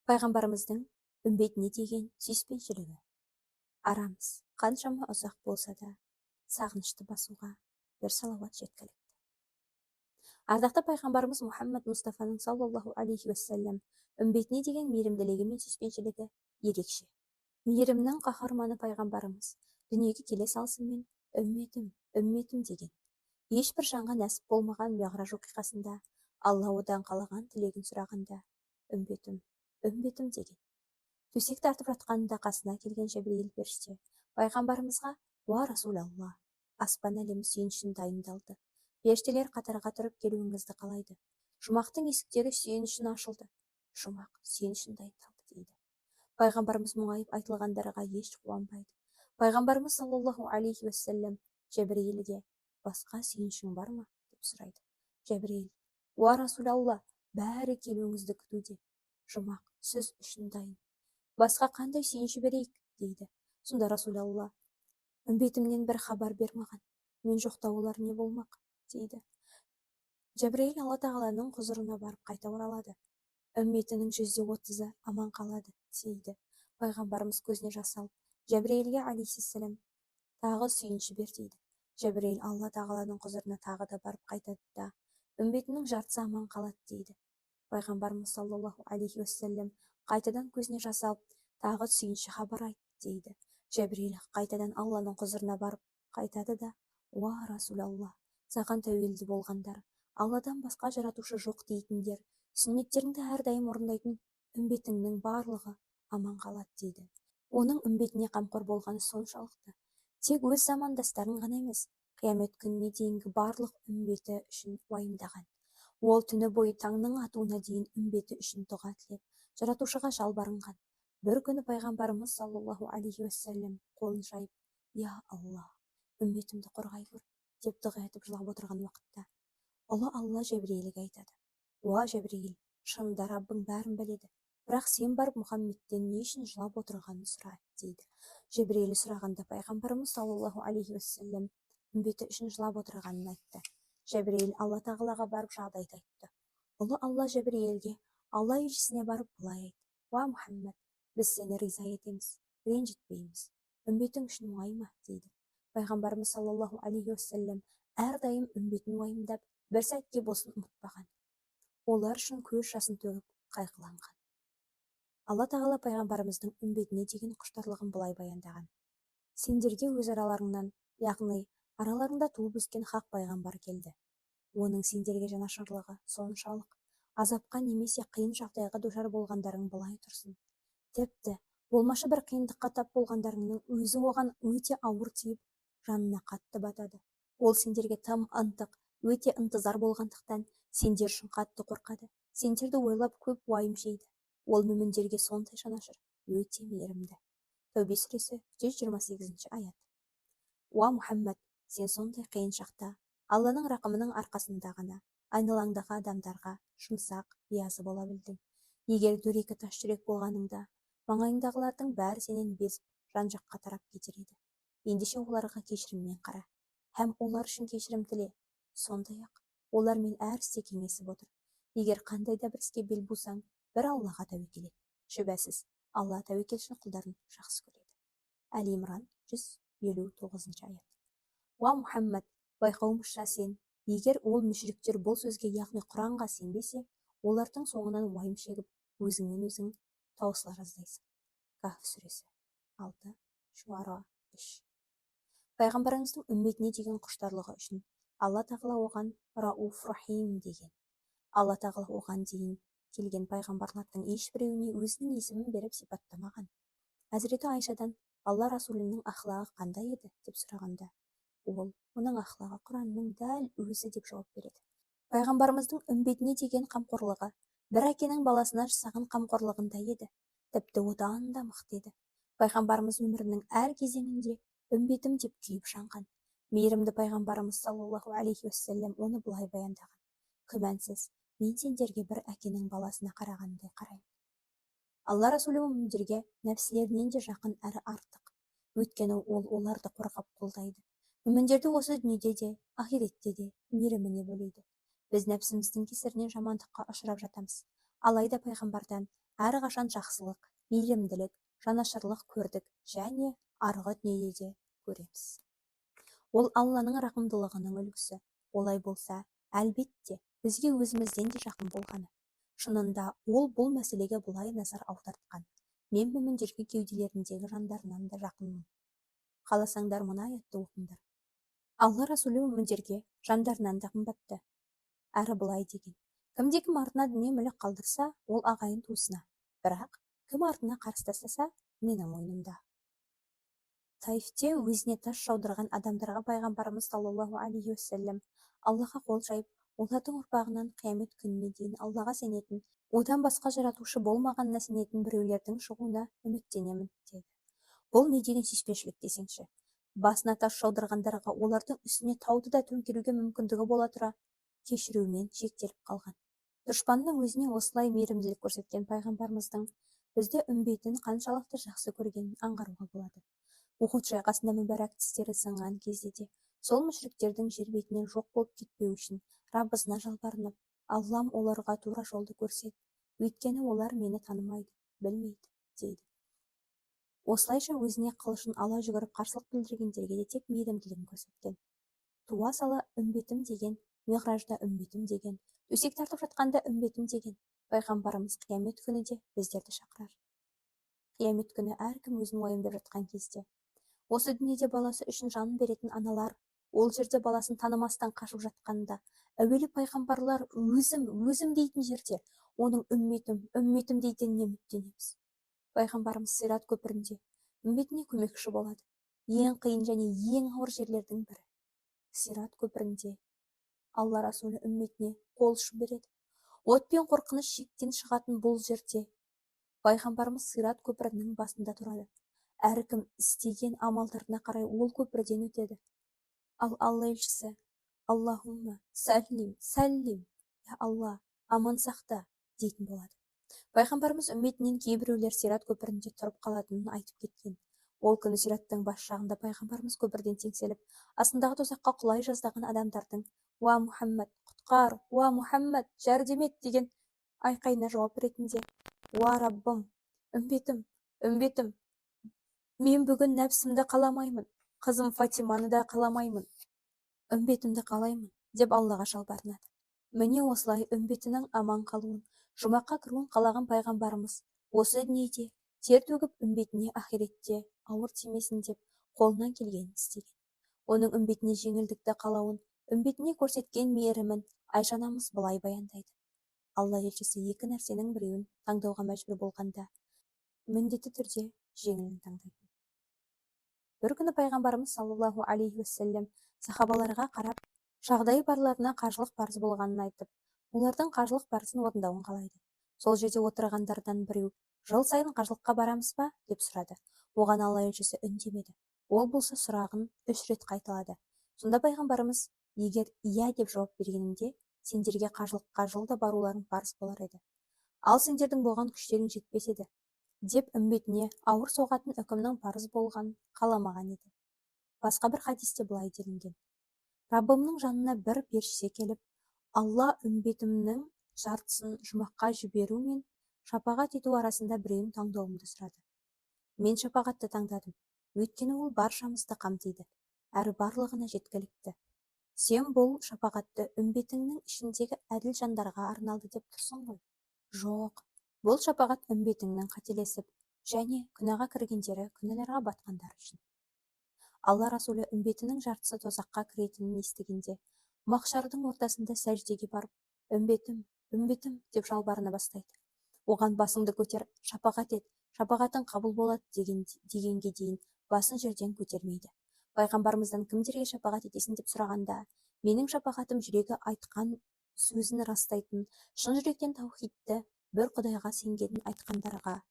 Пайғамбарымыздың үмбетіне деген сүйіспеншілігі. Арамыз қаншама ұзақ болса да, сағынышты басуға бір салауат жеткілікті. Ардақты пайғамбарымыз Мұхаммад Мұстафаның саллаллаху алейхи уассалам үмбетіне деген мейірімділігі мен сүйіспеншілігі ерекше. Мейірімнің қаһарманы пайғамбарымыз дүниеге келе салысымен үмметім, үмметім деген. Ешбір жанға нәсіп болмаған Миғраж оқиғасында Алла одан қалаған тілегін сұрағанда үмбетім, үмбетім деген. Төсек тартып жатқанында қасына келген Жәбірейіл періште пайғамбарымызға: «Уа Расулалла, аспан әлемі сен үшін дайындалды. Періштелер қатарға тұрып келуіңізді қалайды. Жұмақтың есіктері сен үшін ашылды. Жұмақ сен үшін дайындалды», – дейді. Пайғамбарымыз мұңайып, айтылғандарға еш қуанбайды. Пайғамбарымыз саллаллаху алейхи уассалам Жәбірейілге: «Басқа сүйіншің бар ма?» – деп сұрайды. Жәбірейіл: «Уа Расулалла, бәрі келуіңізді күтуде. Жұмақ сіз үшін дайын. Басқа қандай сүйінші берейік?» – дейді. Сонда Расулалла: «Үмбетімнен бір хабар бер маған. Мен жоқта олар не болмақ?» – дейді. Жәбірейіл Алла тағаланың құзырына барып қайта оралады. «Үмметінің 30%-ы аман қалады», – дейді. Пайғамбарымыз көзіне жас алып, Жәбірейілге алейхиссалам: «Тағы сүйінші бер», – дейді. Жәбірейіл Алла тағаланың құзырына тағы да барып қайтады да, «Үмбетінің жартысы аман қалады», – дейді. Пайғамбарымыз саллаллаху алейхи уассалам қайтадан көзіне жас алып, «Тағы сүйінші хабар айт», – дейді. Жәбірейіл қайтадан Алланың құзырына барып қайтады да, «Уа Расулалла, саған тәуелді болғандар, Алладан басқа жаратушы жоқ дейтіндер, сүннеттеріңді әрдайым орындайтын үмбетіңнің барлығы аман қалады», – дейді. Оның үмбетіне қамқор болғаны соншалықты, тек өз замандастарын ғана емес, қиямет күніне дейінгі барлық үмбеті үшін уайымдаған. Ол түні бойы таңның атуына дейін үмбеті үшін дұға тілеп, жаратушыға жалбарынған. Бір күні пайғамбарымыз саллаллаху алейхи уассалам қолын жайып, «Я Алла, үмбетімді қорғай көр», – деп дұға етіп жылап отырған уақытта ұлы Алла Жәбірейілге айтады: «Уа Жәбірейіл, шынында Раббың бәрін біледі, бірақ сен барып Мұхаммедтен не үшін жылап отырғанын сұра», – дейді. Жәбірейіл сұрағанда, пайғамбарымыз саллаллаху алейхи уассалам үмбеті үшін жылап отырғанын айтты. Жәбірейіл Алла тағалаға барып жағдайды айтты. Ұлы Алла Жәбірейілге: «Алла елшісіне барып былай айт: уа Мұхаммед, біз сені риза етеміз, ренжітпейміз, үмбетің үшін мұңайма», – дейді. Пайғамбарымыз саллаллаху алейхи уассалам әрдайым үмбетін уайымдап, бір сәтке болсын ұмытпаған. Олар үшін көз жасын төгіп қайғыланған. Алла тағала пайғамбарымыздың үмбетіне деген құштарлығын былай баяндаған: «Сендерге өз араларыңнан, яғни араларыңда туып өскен хақ пайғамбар келді. Оның сендерге жанашырлығы соншалық, азапқа немесе қиын жағдайға душар болғандарың былай тұрсын, тіпті болмашы бір қиындыққа тап болғандарыңның өзі оған өте ауыр тиіп, жанына қатты батады. Ол сендерге тым ынтық, өте ынтызар болғандықтан, сендер үшін қатты қорқады, сендерді ойлап көп уайым жейді. Ол мүміндерге сондай жанашыр, өте мейірімді». Тәубе сүресі, 128 аят. Уа Мұхаммад, сен сондай қиын шақта Алланың рақымының арқасында ғана айналаңдағы адамдарға жұмсақ, биязы бола білдің. Егер дөрекі тас жүрек болғаныңда, маңайыңдағылардың бәрі сенен безіп, жан жаққа тарап кетер еді. Ендеше оларға кешіріммен қара һәм олар үшін кешірім тіле. Сондай ақ олармен әр істе кеңесіп отыр. Егер қандай да бір іске бел бусаң, бір Аллаға тәуекел ет. Шүбәсіз, Алла тәуекелшіл құлдарын жақсы көреді. Әли Имран, 159 аят. Уа Мұхаммад, байқауымызша, сен егер ол мүшриктер бұл сөзге, яғни Құранға сенбесе, олардың соңынан уайым шегіп, өзіңнен өзің таусыла жаздайсың. Кахф сүресі, 6, Шуара, 3. Пайғамбарымыздың үмбетіне деген құштарлығы үшін Алла тағала оған Рауф Рахим деген. Алла тағала оған дейін келген пайғамбарлардың ешбіреуіне өзінің есімін беріп сипаттамаған. Әзіреті Айшадан: «Алла Расулының ахлағы қандай еді?» – деп сұрағанда, ол: «Оның ахлағы Құранның дәл өзі», – деп жауап береді. Пайғамбарымыздың үмбетіне деген қамқорлығы бір әкенің баласына жасаған қамқорлығындай еді, тіпті одан да мықты еді. Пайғамбарымыз өмірінің әр кезеңінде үмбетім деп күйіп жанған. Мейірімді пайғамбарымыз саллаллаху алейхи уассалам оны былай баяндаған: «Күмәнсіз, мен сендерге бір әкенің баласына қарағандай қараймын». Алла Расулі мүміндерге нәпсілерінен де жақын әрі артық, өйткені ол оларды қорғап, қолдайды. Мүміндерді осы дүниеде де, ақиретте де мейіріміне бөлейді. Біз нәпсіміздің кесірінен жамандыққа ұшырап жатамыз. Алайда пайғамбардан әрқашан жақсылық, мейірімділік, жанашырлық көрдік және арғы дүниеде де көреміз. Ол Алланың рақымдылығының үлгісі. Олай болса, әлбетте, бізге өзімізден де жақын болғаны. Шынында, ол бұл мәселеге былай назар аудартқан: мен мүміндерге кеуделеріндегі жандарынан да жақынмын. Қаласаңдар, мына аятты оқыңдар. Алла Расулы мүміндерге жандарынан да қымбатты. Әрі былай деген: кімде-кім артына дүние-мүлік қалдырса, ол ағайын туысына. Бірақ кім артына қарыз тастаса, менің мойнымда. Таифте өзіне тас жаудырған адамдарға пайғамбарымыз саллаллаху алейхи уассалам Аллаға қол жайып, олардың ұрпағынан қиямет күніне дейін Аллаға сенетін, одан басқа жаратушы болмағанына сенетін біреулердің шығуына үміттенемін, деді. Бұл не деген сүйіспеншілік десеңші? Басына тас жаудырғандарға олардың үстіне тауды да төңкеруге мүмкіндігі бола тұра, кешірумен шектеліп қалған. Дұшпанның өзіне осылай мейірімділік көрсеткен пайғамбарымыздың бізді, үмбетін қаншалықты жақсы көргенін аңғаруға болады. Ухуд шайқасында мүбәрак тістері сынған кезде де сол мүшриктердің жер бетінен жоқ болып кетпеуі үшін Раббысына жалбарынып, «Аллам, оларға тура жолды көрсет, өйткені олар мені танымайды, білмейді», – дейді. Осылайша өзіне қылышын ала жүгіріп қарсылық білдіргендерге де тек мейірімділігін көрсеткен. Туа сала үмбетім деген, миғражда үмбетім деген, төсек тартып жатқанда үмбетім деген пайғамбарымыз қиямет күні де біздерді шақырар. Қиямет күні әркім өзін уайымдап жатқан кезде, осы дүниеде баласы үшін жанын беретін аналар ол жерде баласын танымастан қашып жатқанда, әуелі пайғамбарлар өзім, өзім дейтін жерде оның үмметім, үмметім дейтініне үміттенеміз. Пайғамбарымыз Сират көпірінде үмбетіне көмекші болады. Ең қиын және ең ауыр жерлердің бірі Сират көпірінде Алла Расулы үмметіне қол ұшын береді. От пен қорқыныш шектен шығатын бұл жерде пайғамбарымыз Сират көпірінің басында тұрады. Әркім істеген амалдарына қарай ол көпірден өтеді. Ал Алла елшісі: «Аллахумма сәллим, сәллим, я Алла, аман сақта», – дейтін болады. Пайғамбарымыз үмметінен кейбіреулер Сират көпірінде тұрып қалатынын айтып кеткен. Ол күні Сираттың бас жағында пайғамбарымыз көпірден теңселіп, астындағы тозаққа құлай жаздаған адамдардың «Уа Мұхаммад, құтқар! Уа Мұхаммад, жәрдем ет!» деген айқайына жауап ретінде: «Уа Раббым, үмбетім, үмбетім, мен бүгін нәпсімді қаламаймын, қызым Фатиманы да қаламаймын, үмбетімді қалаймын», – деп Аллаға жалбарынады. Міне, осылай үмбетінің аман қалуын, жұмаққа кіруін қалаған пайғамбарымыз осы дүниеде тер төгіп, үмбетіне ақиретте ауыр тимесін деп қолынан келгенін істеген. Оның үмбетіне жеңілдікті қалауын, үмбетіне көрсеткен мейірімін Айша анамыз былай баяндайды: Алла елшісі екі нәрсенің біреуін таңдауға мәжбүр болғанда, міндетті түрде жеңілін таңдайтын. Бір күні пайғамбарымыз саллаллаху алейхи уассалам сахабаларға қарап, жағдайы барларына қажылық парыз болғанын айтып, олардың қажылық парызын орындауын қалайды. Сол жерде отырғандардан біреу: «Жыл сайын қажылыққа барамыз ба?» – деп сұрады. Оған Алла елшісі үндемеді. Ол болса сұрағын 3 рет қайталады. Сонда пайғамбарымыз: «Егер иә деп жауап бергенімде, сендерге қажылыққа жылда баруларың парыз болар еді, ал сендердің бұған күштерің жетпес еді», – деп үмбетіне ауыр соғатын үкімнің парыз болғанын қаламаған еді. Басқа бір хадисте былай делінген: Раббымның жанына бір періште келіп, Алла үмбетімнің жартысын жұмаққа жіберу мен шапағат ету арасында біреуін таңдауымды сұрады. Мен шапағатты таңдадым, өйткені ол баршамызды қамтиды, әрі барлығына жеткілікті. Сен бұл шапағатты үмбетіңнің ішіндегі әділ жандарға арналды деп тұрсың ғой. Жоқ, бұл шапағат үмбетіңнің қателесіп және күнәға кіргендері, күнәларға батқандар үшін. Алла Расулы үмбетінің жартысы тозаққа кіретінін естігенде, махшардың ортасында сәждеге барып, «Үмбетім, үмбетім!» деп жалбарына бастайды. Оған «Басыңды көтер, шапағат ет, шапағатың қабыл болады» дегенге дейін басын жерден көтермейді. Пайғамбарымыздан «Кімдерге шапағат етесің?» деп сұрағанда, «Менің шапағатым жүрегі айтқан сөзін растайтын, шын жүректен таухидті, бір Құдайға сенгенін айтқандарға,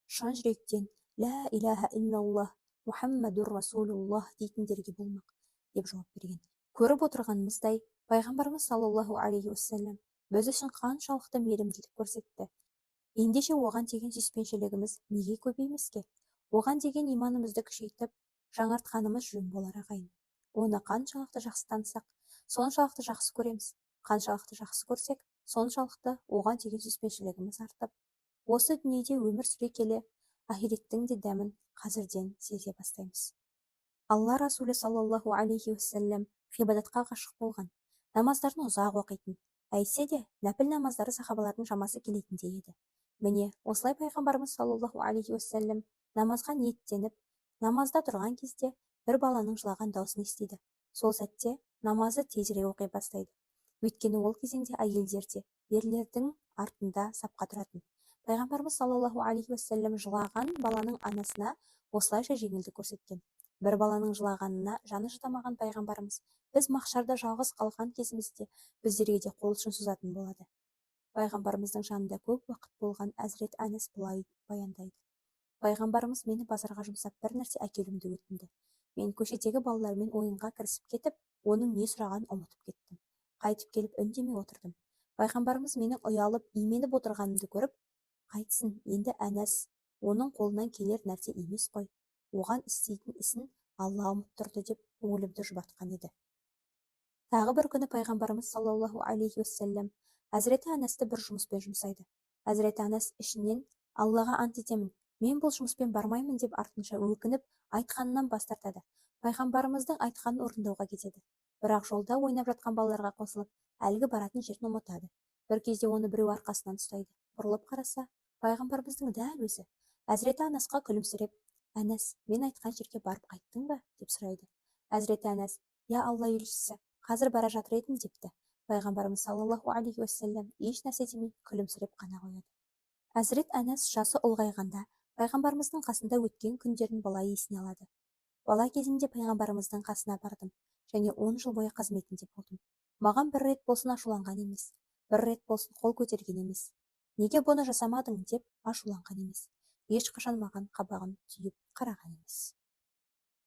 шын жүректен «Лә илаһа иллаллах, Мұхаммадур Расулуллах» дейтіндерге болмақ», – деп жауап берген. Көріп отырғанымыздай, пайғамбарымыз саллаллаху алейхи уассалам біз үшін қаншалықты мейірімділік көрсетті. Ендеше оған деген сүйіспеншілігіміз неге көбеймеске? Оған деген иманымызды күшейтіп, жаңартқанымыз жөн болар, ағайын. Оны қаншалықты жақсы танысақ, соншалықты жақсы көреміз. Қаншалықты жақсы көрсек, Соншалықты оған деген сүйіспеншілігіміз артып, осы дүниеде өмір сүре келе ақиреттің де дәмін қазірден сезе бастаймыз. Алла Расулі саллаллаху алейхи уассалам ғибадатқа ғашық болған, намаздарын ұзақ оқитын, әйтсе де нәпіл намаздары сахабалардың шамасы келетіндей еді. Міне, осылай пайғамбарымыз саллаллаху алейхи уассалам намазға ниеттеніп, намазда тұрған кезде бір баланың жылаған даусын естиді. Сол сәтте намазды тезірек оқи бастайды. Өйткені ол кезеңде әйелдер де ерлердің артында сапқа тұратын. Пайғамбарымыз саллаллаху алейхи уассалам жылаған баланың анасына осылайша жеңілдік көрсеткен. Бір баланың жылағанына жаны шыдамаған пайғамбарымыз біз махшарда жалғыз қалған кезімізде біздерге де қол ұшын созатын болады. Пайғамбарымыздың жанында көп уақыт болған Әзірет Әнәс былай баяндайды. Пайғамбарымыз мені базарға жұмсап бір нәрсе әкелуімді өтінді. Мен көшедегі балалармен ойынға кірісіп кетіп, оның не сұрағанын ұмытып кеттім. Қайтып келіп үндемей отырдым. Пайғамбарымыз менің ұялып, именіп отырғанымды көріп, қайтсын, енді Әнәс, оның қолынан келер нәрсе емес қой. Оған істейтін ісін Алла ұмыттырды деп көңілімді жұбатқан еді. Тағы бір күні пайғамбарымыз саллаллаху алейхи уассалам Әзіреті Әнәсті бір жұмыспен жұмсайды. Әзіреті Әнәс ішінен Аллаға ант етемін, мен бұл жұмыспен бармаймын деп артынша өкініп, айтқанынан бас тартады. Пайғамбарымыздың айтқанын орындауға кетеді. Бірақ жолда ойнап жатқан балаларға қосылып, әлгі баратын жерін ұмытады. Бір кезде оны біреу арқасынан ұстайды. Бұрылып қараса, пайғамбарымыздың дәл өзі. Әзіреті Анасқа күлімсіреп, Әнәс, мен айтқан жерге барып қайттың ба? Деп сұрайды. Әзіреті Әнәс, я Алла елшісі, қазір бара жатыр едім депті. Пайғамбарымыз саллаллаху алейхи уассалам еш нәрсе демей күлімсіреп қана қояды. Әзірет Әнәс жасы ұлғайғанда пайғамбарымыздың қасында өткен күндерін былай есіне алады. Бала кезімде пайғамбарымыздың қасына бардым және 10 жыл бойы қызметінде болдым. Маған бір рет болсын ашуланған емес, бір рет болсын қол көтерген емес. Неге бұны жасамадың деп ашуланған емес. Ешқашан маған қабағын түйіп қараған емес.